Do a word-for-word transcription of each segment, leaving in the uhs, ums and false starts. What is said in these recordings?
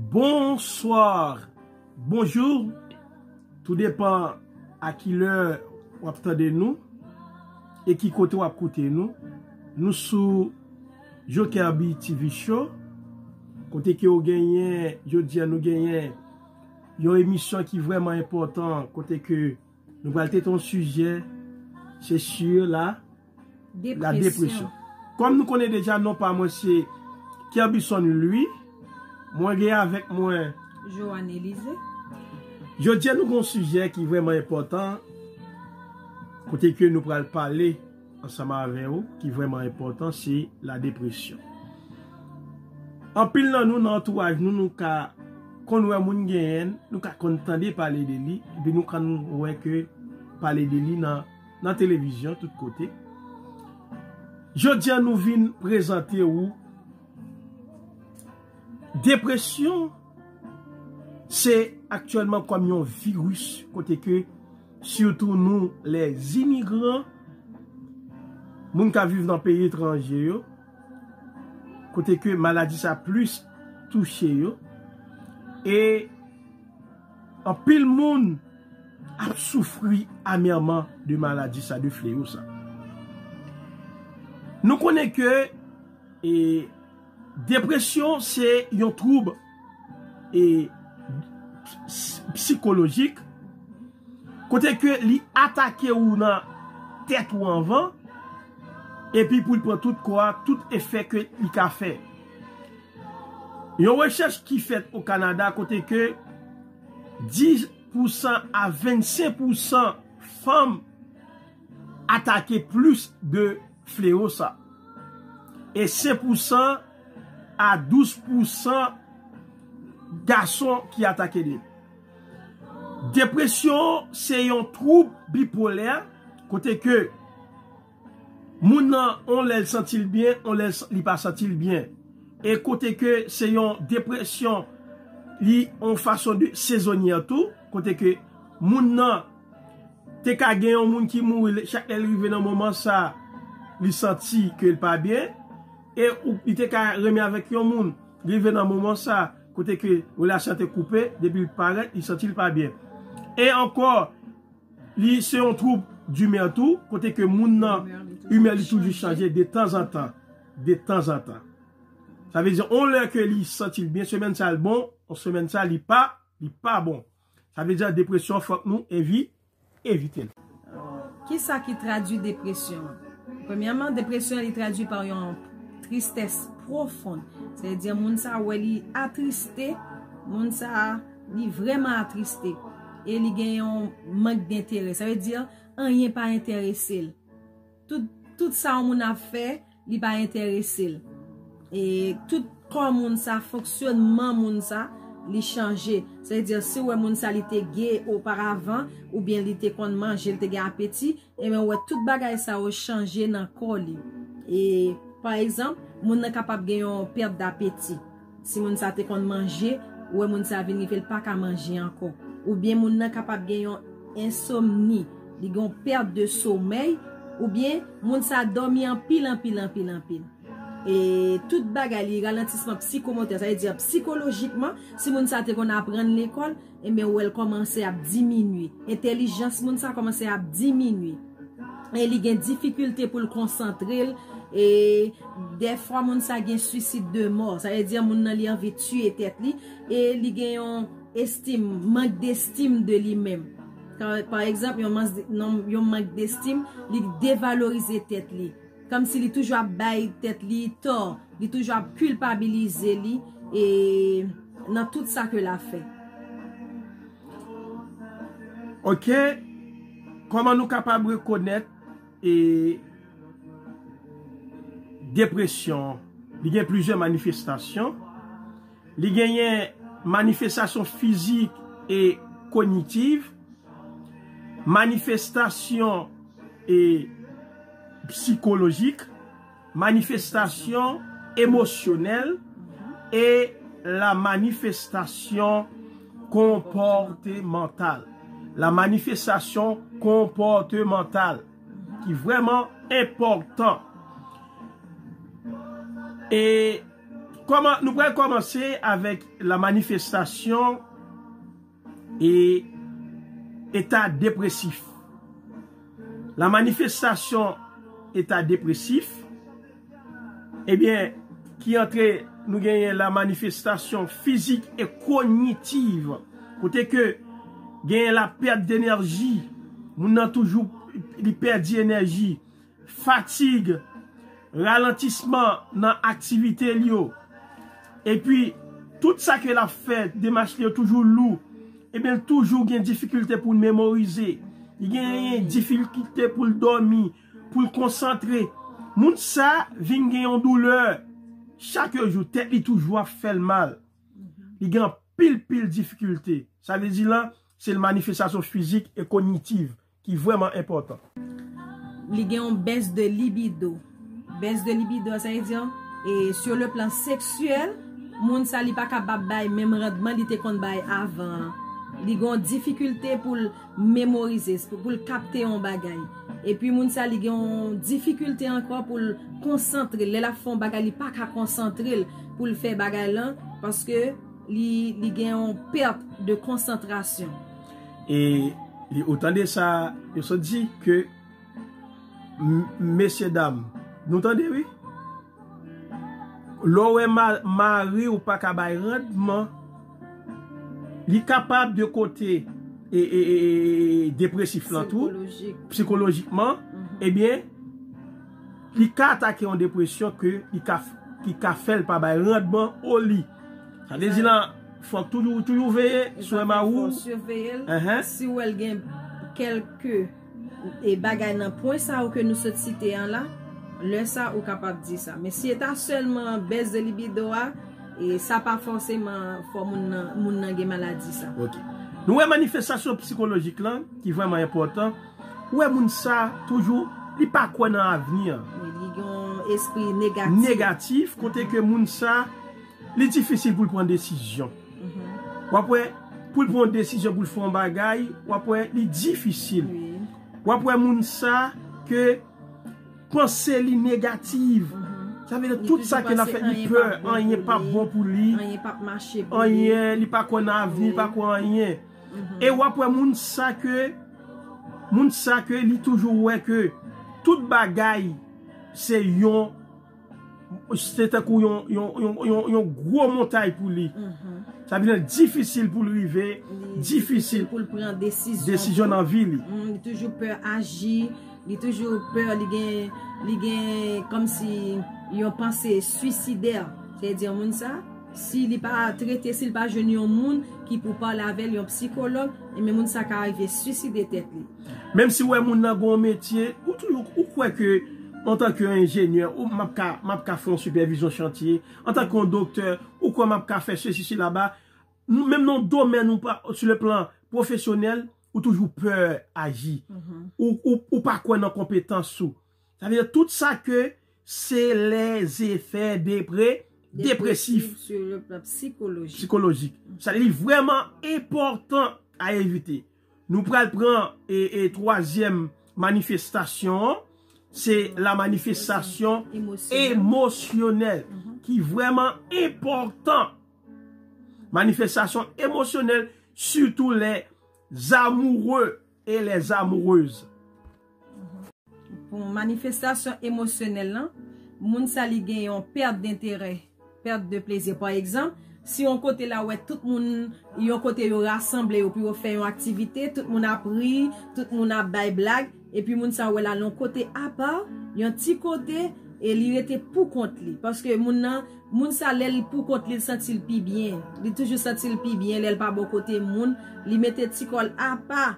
Bonsoir, bonjou, tou depan a ki lè w ap tande nou e ki kote w ap koute nou. Nou sou Jokerby T V Show, kote ke w genyen, jodi a nou genyen yon emisyon ki vrèman enpòtan, kote ke nou pral trete yon sijè, se sur la, la depression. Kòm nou konnen deja, non pa mwen se Kerbyson Louis, mwen gen avèk mwen Joanne Elysée. Jodi a nou gen yon sijè ki vrèman enpòtan, kote ke nou pral pale ansanm avè w, ki vrèman enpòtan, se la depression. Anpil nan nou, nan antouraj nou, nou ka konn wè moun genyen, nou ka konn tande pale de li, epi nou ka wè ke pale de li nan, nan televizyon, tout kote. Jodi a nou vin prezante ou depresyon, se aktyèlman kòm yon viris, kote ke sitou nou, les immigrants, moun k ap viv nan peyi etranje yo, kote ke maladi sa plis touche yo, e anpil moun ap soufri amèman de maladi sa, de fleyo sa. Nou konnen ke, e, depresyon se yon twoub, e, s-, sikolojik, kote ke li atake ou nan tèt ou anvan, epi pou l pran tout kò a, tout efè ke li ka fè. Yon rechèch ki fèt o Kanada, kote ke dis pousan a vennsenk pousan fanm atake plis de fleyo sa, e senk pousan a douz pousan gason ki atake de. Depresyon se yon twoub bipolè, kote ke moun nan, on lè l santi l byen, on lè l s-, li pa santi l byen. E kote ke se yon depresyon, li on fason de sezonyè tou, kote ke moun nan te ka gen yon moun ki mouri, chak lè l rive nan moman sa, li santi ke l pa byen, e ou, li te ka renmen avèk yon moun, rive nan moman sa, kote ke relasyon te koupe, depi l parèt, li santi l pa byen. E ankò, li se yon twoub dimè tou, kote ke moun nan, imè li toujou chanje de tanzantan, de tanzantan. Sa vle di, on lè ke li santi l byen, semèn sa l bon, on semèn sa li pa, li pa bon. Sa vle di, depresyon, fòk nou evi-, evite l. Kisa ki tradui depresyon an? Premyèman, depresyon li tradui pa yon tristès pwofon. Sa vle di, moun sa wè li atriste, moun sa li vrèman atriste. E li gen yon mank denterè. Sa vle di, anyen pa enterese l. Tout, tout sa yon moun ap fè, li pa enterese l. E tout kò moun sa, fonksyonman moun sa, li chanje. Sa vle di, si w wè moun sa li te gay oparavan, oubyen li te konn manje, li te gen apeti, ebyen w wè tout bagay sa yo chanje nan kò li. E, pa egzanp, moun nan kapab gen yon pèt dapeti. Si moun sa te konn manje, ou wè moun sa vin rive l pa ka manje ankò. Oubyen moun nan kapab gen yon ensomni, li gen yon pèt de somèy, oubyen moun sa dòmi anpil, anpil, anpil, anpil. E tout bagay li, ralantisman psikomotè, sa vle di psikolojikman, si moun sa te konn aprann lekòl, ebyen, ou wè l kòmanse ap diminye. Entèlijans moun sa kòmanse ap diminye. E li gen difikilte pou l konsantre l. E dèfwa, moun sa gen suicide de mort. Sa vle di, moun nan, li anvi tiye tèt li. E li gen yon estim, mank destim de li menm. Ka-, pa egzanp, yon mank, yon, yon mank destim, li devalorize tèt li. Kòmsi li toujou ap bay tèt li tò, li toujou ap kilpabilize li, e nan tout sa ke l ap fè. Ok, kòman nou kapab rekonèt, e, depresyon? Li gen plizyè manifestasyon. Li genyen manifestasyon fizik e konyitiv, manifestasyon e psikolojik, manifestasyon emosyonèl e la manifestasyon konpòtemantal. La manifestasyon konpòtemantal ki vrèman enpòtan. E Kòman, nou pral kòmanse avèk la manifestasyon e eta depresif. La manifestasyon eta depresif, ebyen, ki antre, nou genyen la manifestasyon fizik e konyitiv. Kote ke genyen la pèt denèji, moun nan toujou li pèdi enèji, fatig, ralantisman nan aktivite li yo. Epi, tout sa ke l ap fè, demach li yo toujou lou. Ebyen, l toujou gen difikilte pou l memorize. Li gen difikilte pou l dòmi, pou l konsantre. Moun sa vin gen yon doulè. Chak jou, tèt li toujou ap fè l mal. Li gen anpil, pil difikilte. Sa vle di la, se l manifestasyon fizik e konyitiv ki vrèman enpòtan. Li gen yon bès de libido. Bès de libido, sa vle di, e sur le plan seksyèl, moun sa li pa kapab bay menm randman li te konn bay avan an. Li gen yon difikilte pou l memorize, pou, pou l kapte yon bagay. Epi moun sa li gen yon difikilte ankò pou l konsantre. Lè l ap fè yon bagay, li pa ka konsantre l pou l fè bagay lan, paske li, li gen yon pèt de konsantrasyon. E li, ou tande sa, yo sot di ke, m-, mesye dam, nou tande, wi? Lè w wè ma-, mari w pa ka bay randman, li kapab de kote e, e, e, e, depresif lan tou, psikolojik, psikolojikman, ebyen, li ka atake yon depresyon ke li ka, ki ka fè l pa bay randman o li. Sa vle di lan, fòk toujou, toujou veye sou mari w. Siveye l. Si w wè l gen kèlke e bagay nan pwen sa yo ke nou sot site an la, lè sa ou kapab di sa. Men si e ta sèlman bès de libido a, e sa pa fòseman fò moun nan, moun nan gen maladi sa. Ok. Nou wè manifestasyon psikolojik lan, ki vrèman enpòtan. Ou wè moun sa toujou, li pa kwè nan avni an. Wi, li gen yon espri negatif. Negatif, kote ke moun sa, li difisil pou l pran desizyon. W ap wè, pou l pran yon desizyon, pou l fè yon bagay, w ap wè, li difisil. Wi. W ap wè moun sa ke panse li negatif. Sa vle di tout sa ke l ap fè, li pè, anyen p ap bon pou li. Anyen p ap mache pou li. Anyen, li pa kwè nan avni, li pa kwè anyen. E w ap wè moun sa ke, moun sa ke li toujou wè ke tout bagay se yon, se tankou yon, yon, yon, yon, yon gwo montay pou li. Sa vin difisil pou l rive, difisil pou l pran desizyon, desizyon nan vi li. Li toujou pè aji, li toujou pè, li gen, li gen kòmsi yon panse swisidè. Sètadi moun sa, si li pa trete, si l pa jwenn yon moun ki pou pale avè l, yon psikològ, ebyen moun sa ka rive swiside tèt li. Menm si w wè moun nan gen yon metye, ou toujou, ou kwè ke antanke yon enjenyè, ou m ap ka, m ap ka fè yon sipèvizyon chantye, antanke yon doktè, ou kwè m ap ka fè sesi, sela, ba, menm nan domèn ou pa, sur le plan pwofesyonèl, ou toujou pè aji. Ou, ou, ou pa kwè nan konpetans ou. Sa vle di tout sa ke se lèzefè depre-, depresif. Sur le plan psychologique. Psikolojik. Sa li vrèman enpòtan a evite. Nou pral pran e, e twazyèm manifestasyon an, se la manifestasyon emosyonèl ki vrèman enpòtan. Manifestasyon emosyonèl, surtout les amoureux et les amoureuses. Pou manifestasyon emosyonèl lan, moun sa li gen yon pèt denterè, pèt de plezi. Pa egzanp, si yon kote la wè tout moun, yon kote yo rasanble yo pou yo fè yon aktivite, tout moun ap ri, tout moun ap bay blag, epi moun sa wè l al yon kote apa, yon ti kote, e li rete pou kont li. Paske moun nan, moun sa lè l pou kont li, l santi l pi byen. Li toujou santi l pi byen lè l pa bò kote moun, li mete ti kò l apa.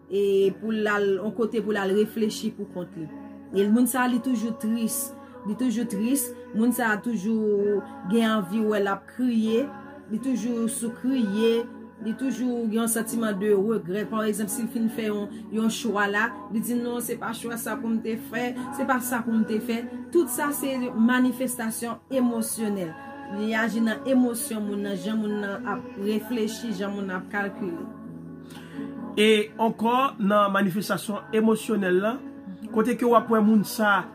E pou l al yon kote pou l al reflechi pou kont li. E moun sa a, li toujou tris. Li toujou tris. Moun sa a toujou gen anvi wè l ap kriye. Li toujou sou kriye. Li toujou gen yon santiman de regrè. Pa egzanp, si l fin fè yon, yon chwa la, li di, "Non, se pa chwa sa pou m te fè, se pa sa pou m te fè." Tout sa se manifestasyon emosyonèl. Li aji nan emosyon moun nan, jan moun nan ap reflechi, jan moun nan ap kalkile. E ankò, nan manifestasyon emosyonèl la, kote ke w ap wè moun sa,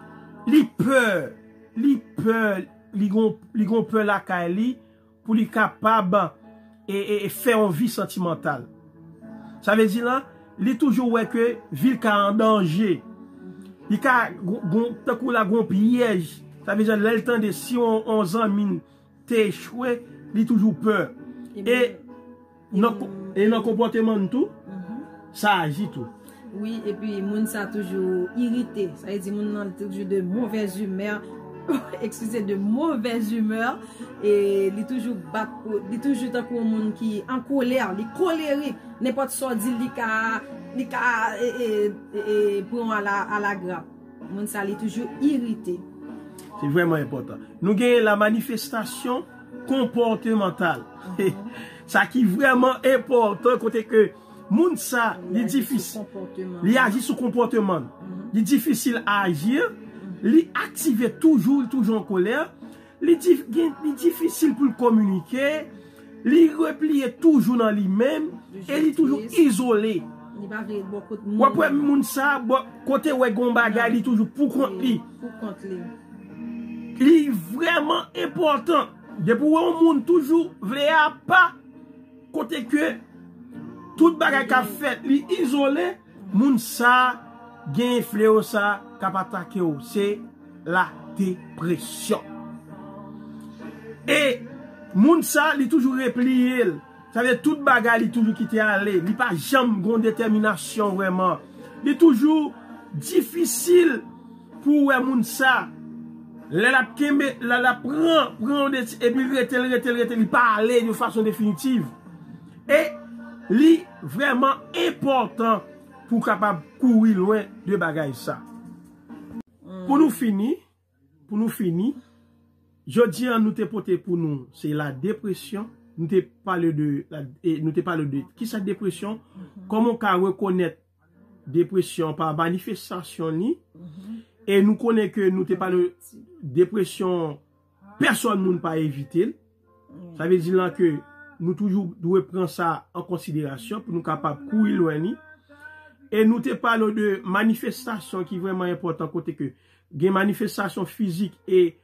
li pè, li pè, li gon, li gon pè lakay li pou li kapab e, e, e fè yon vi santimantal. Sa vle di la, li toujou wè ke vi l ka an danje. Li ka gon, gon, tankou la gon pyèj. Sa vle di lè l tande si yon, yon zanmi l te echwe, li toujou pè. E nan, e nan konpòteman n tou, sa aji tou. Wi, epi moun sa toujou irite. Sa vle di moun nan toujou de mauvaise humeur. Excusez, de mauvaise humeur. E li toujou bat, li toujou tankou yon moun ki an kolè, li kolerik. Nenpòt sa w di l, li ka, li ka e, e, e, e, pran w alagrap. Moun sa li toujou irite. Se vrèman enpòtan. Nou genyen la manifestasyon konpòtemantal. Sa ki vrèman enpòtan kote ke moun sa li difisil. Li aji sou konpòteman. Li difisil aji. Li aktive toujou, li toujou an kolè. Li, di, gen, li difisil pou l kominike. Li repliye toujou nan li menm. E li toujou izole. W ap wè moun sa kote wè gon bagay li toujou pou kont li. Li vrèman enpòtan. Depi w wè yon moun toujou vle apa kote ke tout bagay k ap fèt li izole, moun sa gen flewo sa k ap atake w. Se la depresyon. E moun sa li toujou repliye l. Sa vle tout bagay li toujou kite ale. Li pa janm gon detèminasyon vrèman. Li toujou difisil pou w wè moun sa. Lè l ap kenbe, lè l ap pran, pran yon desi, epi rete l, rete l, rete l, li pa ale yon fason definitiv. E li vrèman enpòtan pou w kapab kouri lwen de bagay sa. Pou nou fini, pou nou fini, jodi an nou te pote pou nou se la depresyon, nou te pale de la, e nou te pale de kisa depresyon, kòman w ka rekonèt depresyon pa manifestasyon li, e nou konnen ke nou te pale depresyon, pèsòn moun pa evite l. Sa vle di lan ke nou toujou dwe pran sa an konsiderasyon pou nou kapab kouri lwen li. E nou te pale de manifestasyon ki vrèman enpòtan kote ke gen manifestasyon fizik e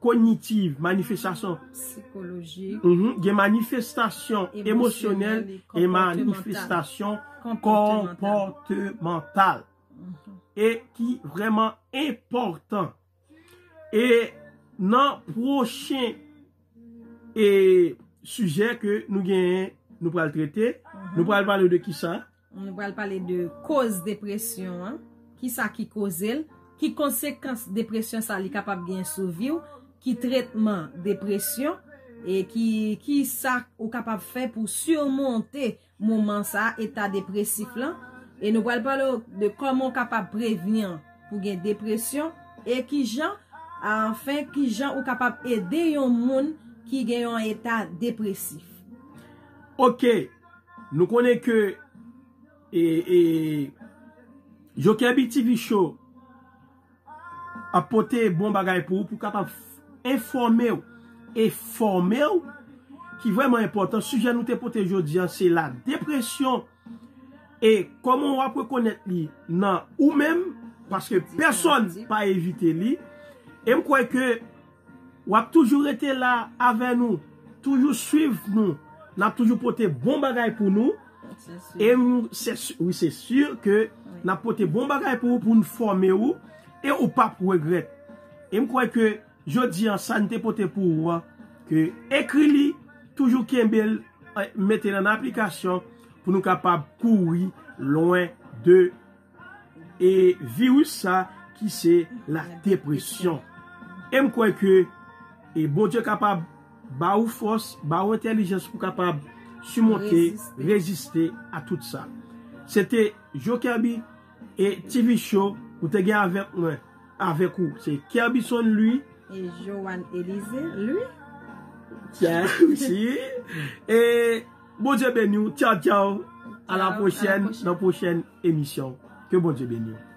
konyitiv, manifestasyon sikolojik, gen manifestasyon emosyonèl e manifestasyon konpòtemantal. E ki vrèman enpòtan. E nan pwochen e sijè ke nou genyen, nou pral trete, nou pral pale de kisa? Nou pral pale de koz depresyon an, kisa ki koze l, ki konsekans depresyon sa li kapab gen sou vi w, ki tretman depresyon, e ki, kisa ou kapab fè pou simonte moman sa, eta depresif lan. E nou pral pale w de kòman w kapab prevni pou gen depresyon e kijan, anfen, kijan ou kapab ede yon moun ki gen yon eta depresif. Ok, nou konnen ke e, e, Jokerby T V Show ap pote bon bagay pou ou, pou kapab enfòme w e fòme w, ki vrèman enpòtan. Sijè nou te pote jodi an se la depresyon. E kòman w ap rekonèt li nan ou menm, paske pèsòn pa evite li. E m kwè ke w ap toujou rete la avè nou, toujou swiv nou. N ap toujou pote bon bagay pou nou. E m, se, wi, se si ke n ap pote bon bagay pou ou, pou n fòme ou, e ou p ap regrèt. E m kwè ke jodi an, sa n te pote pou ou an, ke ekri li, toujou kenbe l, eh, mete l an aplikasyon pou nou kapab kouri lwen de e viris sa ki se la depresyon. E m kwè ke e Bondye kapab ba ou fòs, ba ou entèlijans pou kapab simonte, reziste a tout sa. Se te Jokerby e T V Show ou te gen avèk mwen, avèk ou. Se Kerbyson Louis. E Joanne Elysée Louis. Tya, wi. E Bondye beni w. Tchaw, tchaw. A la pwochèn, nan pwochèn emisyon. Ke Bondye beni w.